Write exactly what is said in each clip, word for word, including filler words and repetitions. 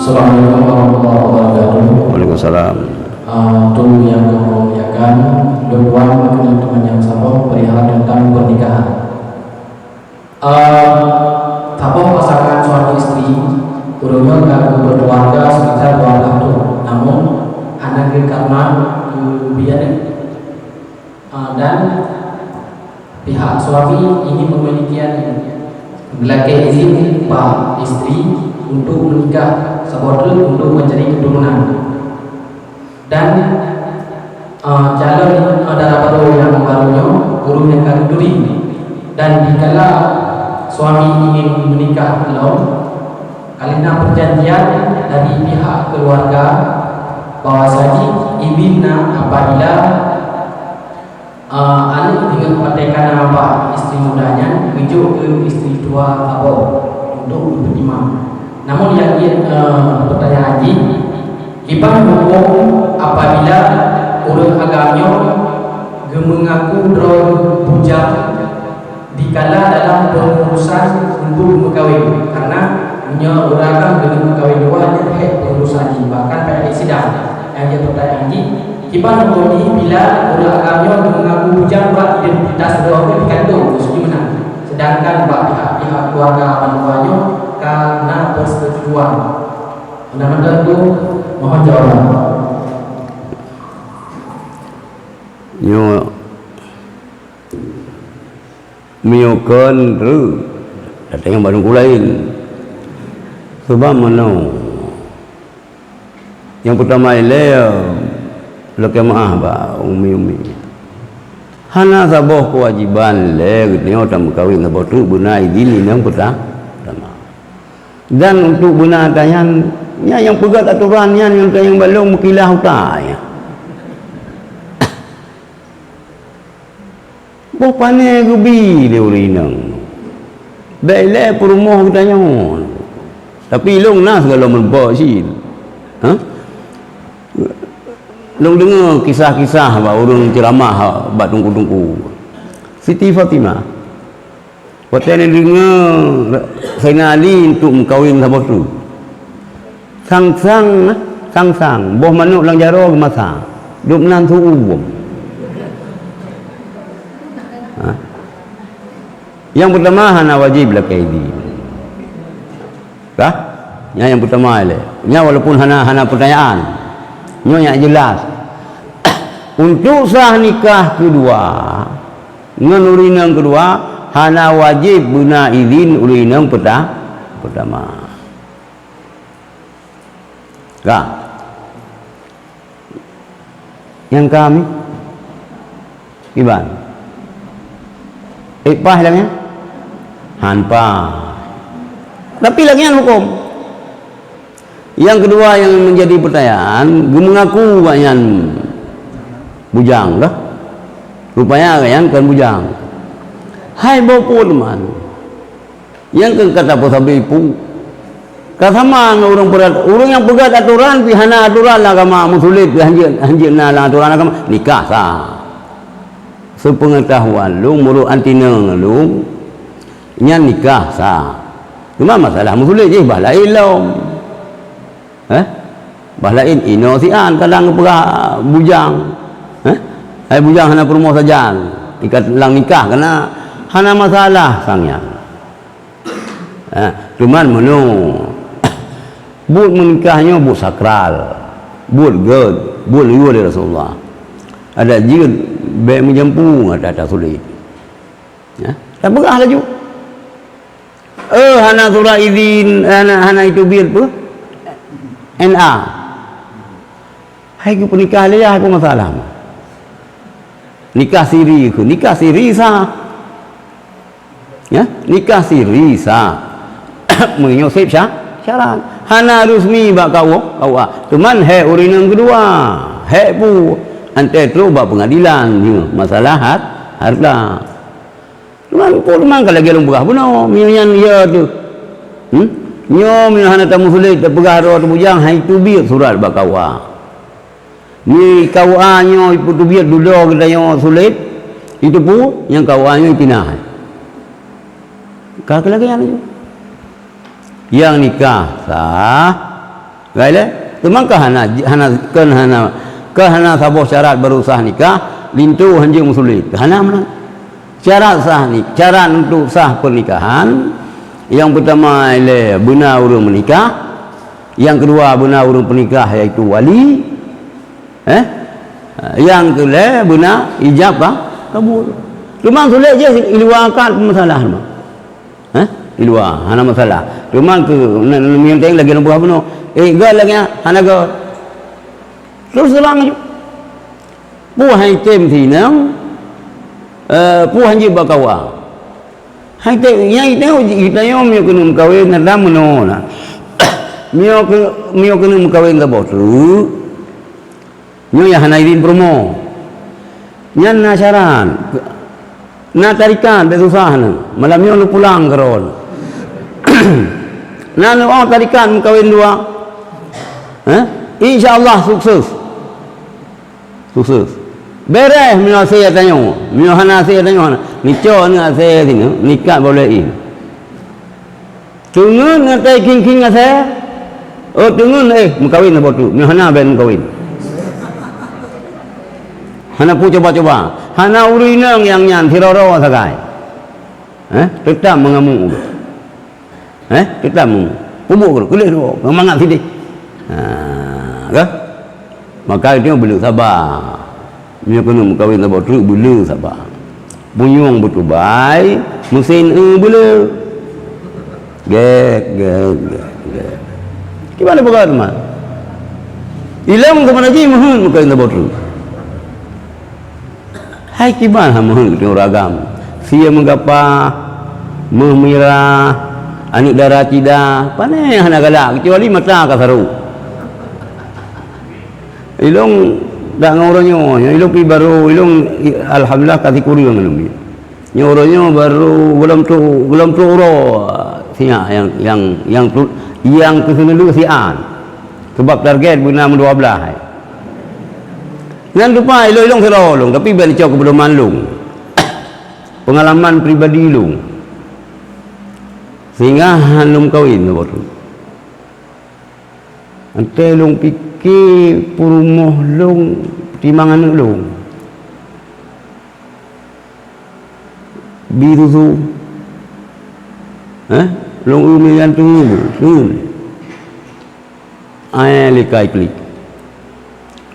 Assalamualaikum warahmatullahi wabarakatuh. Waalaikumsalam. Ah, tu yang kami muliakan, dua buah kena teman yang sama perihal tentang pernikahan. Ah, saboh pasangan suami isteri, ureueng nyoe ka berkeluarga sekitar dua belas tahun, namun hana karena kemudian Ah, dan pihak suami ingin memiliki aneuk. Geulakée izin bak isteri untuk menikah saboh treuk untuk mencari keturunan. Dan, ah, calon, ah, dara barô nyang barô nyoe ureueng nyang ka geuturi. Dan dikala suami ingin menikah lom, ka lheueh na perjanjian dari pihak keluarga bahwa saji izin na apabila Ah, aneuk deungon patéh kana bak isteri muda nyan geujok keu isteri tua saboh untuk geupeutimang. Namun nyang jeuet, eh, peutanyaan jih, kiban huköm apabila ureueng agam nyoe geumeungaku droe bujang dikala dalam pengurusan untuk meukawen? Karena meunyoe ureueng agam geumeukawen dua nyan hék pengurusan jih, bahkan payah sidang. Nyang jeuet peutanyaan jih, kiban huköm jih bila ureueng agam nyoe meungaku bujang bak identitas droe geuh di kantô, meuseuti meunan, seudangkan bak pihak-pihak keuluwarga mandua nyoe ka na peusetujuan. Meunan mantong tu, mohon jawaban. Nyoe Meunyoe kon treuk, datang bak teungku laén. Sabab meunoe, nyang peutama ilée, lakée meuáh bak umi-umi. Hana saboh keuwajéban lé geutanyoe tameukawen saboh treuk beuna idin inong peuta-, peutama. Dan untuk beuna ata nyan, nyan nyang peugét atoran nyan nyang tanyong balong meukilah utai. Boh pané geubi lé ureueng inong. Bèk ilée peurumoh geutanyoe. Tapi ilong na sigohlom meubok cit. Ha? Lôn deungoe kisah-kisah bak ureueng ceuramah bak teungku-teungku. Siti Fatimah. Watée neudeungoe Saidina Ali untuk meukawen saboh treuk. Sang-sang, sang-sang, boh manok lam jaroe geumasa. Dum nan su-uem. Ha? Nyang peutama hana wajéb lakée idin. Kah? Nyan nyang peutama ilée. Nyan walaupun hana, hana peutanyaan. Nyoe nyang jeulaih. Untuk sah nikah keudua, ngon ureueng inong keudua, hana wajéb beuna idin ureueng inong peuta-, peutama. Ka. Nyang kami? Kiban? Ék paih lagée nyan? Han paih. Tapi lagée nyan huköm. Nyang keudua nyang menjadi peutanyaan, geumeungaku awak nyan bujang kah? Rupanya awak nyan kon bujang. Hai boh pue teuma. Nyang keu ka tapeusabe peue? Ka sama ngon ureueng peurat-, ureueng nyang peugét atoran pih hana atoran lam agama, meusulet pih hanjeuet, hanjeuet na lam atoran agama, nikah sah. Seupengetahuan lôn, meunurot anti neng lôn, nyan nikah sah. Cuma masalah meusulet jih bah laén lom. Eh? Bah laén inoe sian kadang geupeugah bujang. Eh? Hai bujang hana peurumoh sajan. Ikat lam nikah keunan hana masalah sang nyan. Eh, cuman meunoe. Buet meunikah nyoe buet sakral. Buet gét, buet lé Rasulullah. Adak jeuet bèk meujampu ngon ata-ata sulet. Ya, tapeugah laju. Eh, hana surat izin, hana, hana itu biet pun. N A. Hai geupeunikah lé, hai pun masalah. Nikah siri keu, nikah siri sah. Ya, nikah siri sah. Meunyoe sép sya-, syarat. Hana resmi bak K U A, K U A. Cuman hék ureueng inong keudua. Hék pu. Anté trok bak peungadilan nyoe masalah hat-, harta. Cuman, peue teuma ka lagée lôn peugah bunoe, meunyoe nyan ya teuh. Hmm? Nyoe meunyoe hana tameusulet tapeugah droe teuh bujang, hai teubiet surat bak K U A. Meunyoe K U A nyoe ipeutubiet dudoe geutanyoe sulet, iteupeue nyang K U A nyoe ipinah. Ka keu lagée nyan laju. Nyang nikah sah, Gai lé, teuma ka hana, hana, kon hana, ka hana saboh syarat baru sah nikah, linto hanjeuet meusulet. Hana meunan. Syarat sah ni, syarat untuk sah pernikahan, yang pertama lé beuna ureuëng menikah, yang kedua beuna ureuëng penikah iaitu wali, eh? Yang keulhèe beuna ijab ka-, kabul. Teuma sulet jih i luwa akad masalah teuma. Eh? I luwa, hana masalah. Teuma keu na-, na-, nyang lagèe lampu bunoe. Eh, ga lagèe nyan, hana ga. Terus terang aju. Peue hai tem sinang, eh, peue hanjeuet bak kawa. Hai tem, nyang itu, geutanyoe meunyoe keuneuk meukawen, na meunoe na. Meunyoe keu-, meunyoe keuneuk meukawen saboh treuk, nyoe nyang hana idin peurumoh. Nyan na syarat. Na tarikat, bèk susah na. Malam nyoe neupulang keudroe. Na neuoh tarikat meukawen dua. Eh? Insya Allah sukses. Sukses. Beres meunyoe asèe tanyoe. Meunyoe hana asèe tanyoe hana. Neucok aneuk asèe sinan, neuikat bak ulèe ie. Teungeut ngon tai khieng-khieng asèe. Oh, teungeut, eh, meukawen saboh treuk. Meunyoe hana, bèk meukawen. Hana peue cuba-cuba. Hana ureueng inong nyang nyan sidroe-droe sagai. Eh, teutap meungamuk. Eh, teutap meungamuk. Peubuet keu, keu lheueh dua, mangat sideh. Ha, ka? Maka itu beuleuh saba. Meunyoe keuneuk meukawen saboh treuk, beuleuh saba. Punyueng beutubai, meusén eu beuleuh. Gèt, gèt, gèt, gèt. Kiban peugah teuma? Ilong teuma jih meuheuet meukawen saboh treuk. Hai kiban hana meuheuet keu ureueng agam. Sie meugapa, méuh mirah, aneuk dara cida, pane hana galak, keucuali mata ka sarok. Ilong dak ngon uroe nyoe, ilong pi barô, ilong i-, alhamdulillah ka sikureueng ilong pi. Nyoe uroe nyoe barô gohlom trok, gohlom trok uroe sinyak nyang, nyang, nyang tu, nyang keuseuneudeuk sian. Sabab target beuna meudua blaih. Nyan teuma ilong-ilong sidroe lôn, tapi bèk neucok keu peudoman lôn. Peungalaman pribadi lôn. Sehingga han lôn meukawen saboh treuk. Watèe lôn pike peurumoh lôn, timang aneuk lôn. Bi susu. Eh? Lôn eu meunan teungeut, teungeut. Ai lé ka iklik.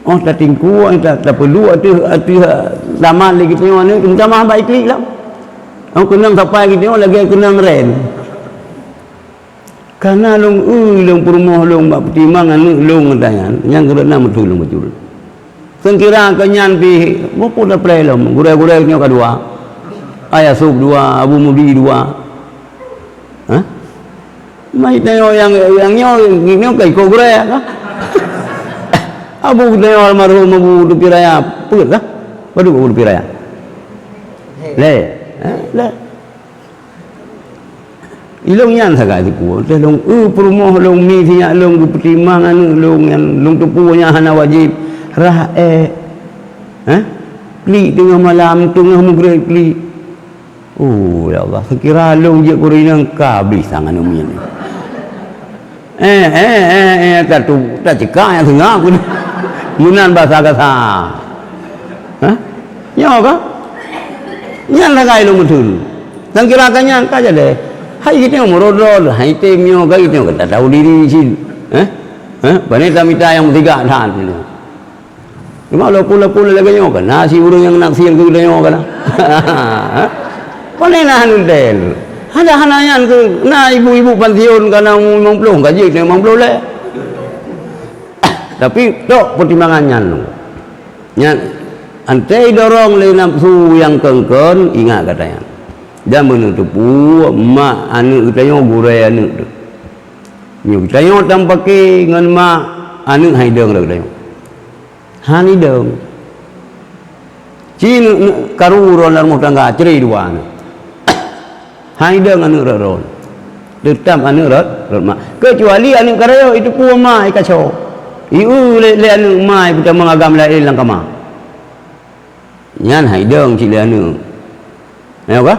Oh, tatingku, ai ta-, tapeuluek ateueh, ateueh taman lé geutanyoe aneuk, meutamah bak iklik lom. Oh, keunong sapai geutanyoe lagèe keunong ren. Kana lôn eu lôn peurumoh lôn bak peutimang aneuk lôn ngon tanyan, nyang keureunak meuteun lôn bacut. Seukira keu nyan pih, muphom tapreh lom, gurèe-gurèe nyoe ka dua. Ayah Sub dua, Abu Mudi dua. Hah? Mai tanyoe nyang, nyang nyoe, nyoe ka iko gurèe ka. Abu tanyoe almarhum Abu Lutfi Raya, peue ka? Padub Abu Lutfi Raya? Lé. Hah? Lé. Ilong nyan sagai teupeu, teuh lôn eu peurumoh lôn mi sinyak lôn geupeutimang aneuk lôn nyan lôn teupeu nyan hana wajéb. Rah èk. Hah? Klik teungoh malam, teungoh meugreb klik. Oh, ya Allah, seukira lôn jeuet keu ureueng inong ka abéh sang aneuk miet. Eh, eh, eh, eh, tatu, tacekak nyang seungab. Meunan basa gasa. Hah? Nyoe ka? Nyan sagai lôn meuteun. Seukira ka nyan ka jadi. Hai geutanyoe meurodot, hai tem nyoe ka geutanyoe ka tatau diri cit. Eh? Eh? Pane tamita nyang meusigak that. Cuma lopon-lopon lagèe nyoe kan, na si ureueng nyang naksir keu geutanyoe kan. Pane na hana tem. Hana, hana nyan keu, na ibu-ibu pansiun ka na limong ploh, gaji limong ploh lé. Tapi tok pertimbangan nyan. Nyan, antai dorong lé nafsu nyang kon-kon, ingat kata nyan. Dan beuneuteupeu, mak aneuk geutanyoe gurèe aneuk teuh. Nyoe geutanyoe tampake ngon mak aneuk hai dong lé geutanyoe. Han idong. Ci neuk, neuk karu droe lam rumoh tangga, cre dua aneuk. Han idong aneuk rot-rot. Teutap aneuk rot, rot mak. Keucuali aneuk ka rayeuk, iteupeu mak ikaco. Ieu lé, lé aneuk mak ipeutamong agam laén lam kama. Nyan han idong cit lé aneuk. Nyoe ka?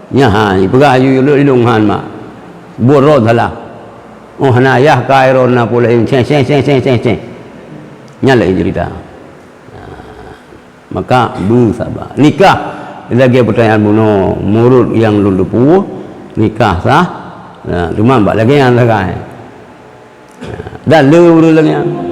Nyan ha, ipeugah aju ilong han mak. Buet rot salah. Oh, hana yah ka iron na pula, ceh, ceh, ceh, ceh, ceh, ceh. Nyan laén cerita. Maka beusaba. Nikah, lagèe pertanyaan bunoe, meunurot nyang lôn teupeue, nikah sah. Nah, cuma bak lagèe nyan sagai. Dan le ureueng lagèe nyan.